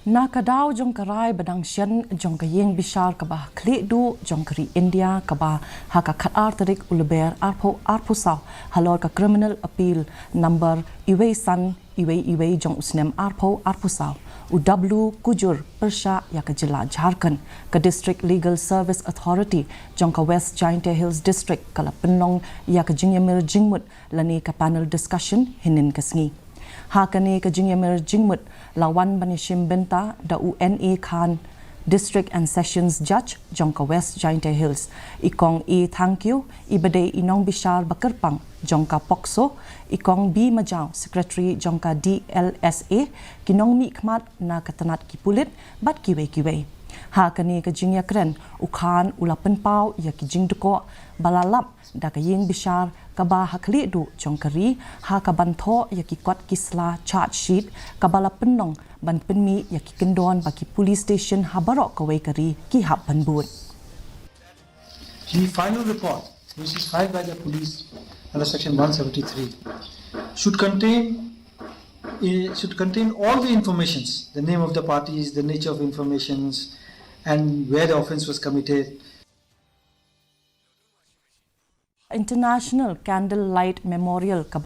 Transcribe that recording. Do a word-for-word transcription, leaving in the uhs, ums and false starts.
Na ka daw jong ka rai ba dang shen jong ka ïing bishar kaba ha khlieh duh jong ka ri India kaba ha ka khatar tarik u Lber arphew arphew saw halor ka criminal appeal number iwei san iwei iwei jong u snem arphew arphew saw, u W Kujur pyrshah ïa ka jylla Jharkhand, ka District Legal Service Authority jong ka West Jaintia Hills District ka la pynlong ïa ka jingïamir jingmut lane ka panel discussion hynnin ka sngi. Ha kane ka jingïamir jingmut la wan ban ïashim bynta da u N A Khan, District and Sessions Judge jong ka West Jaintia Hills, i Kong A Thangkhiew, i ba dei i nongbishar ba kyrpang jong ka POCSO, i Kong B Majaw, Secretary jong ka D L S A, ki nongmihkhmat na ka tnat ki pulit bad kiwei kiwei. Ha kane ka jingïakren u Khan u la pynpaw ïa ki jingdkoh ba la lap da ka ïing bishar kaba ha khlieh duh jong ka ri ha ka ban thoh ïa ki kot ki sla charge sheet kaba la pynlong ban pynmih ïa ki kyndon ba ki police station ha baroh kawei ka ri ki hap ban bud. The final report, which is filed by the police under section one seventy-three, should contain eh, should contain all the informations, the name of the parties, the nature of informations, and where the offense was committed. International Candle Light Memorial ka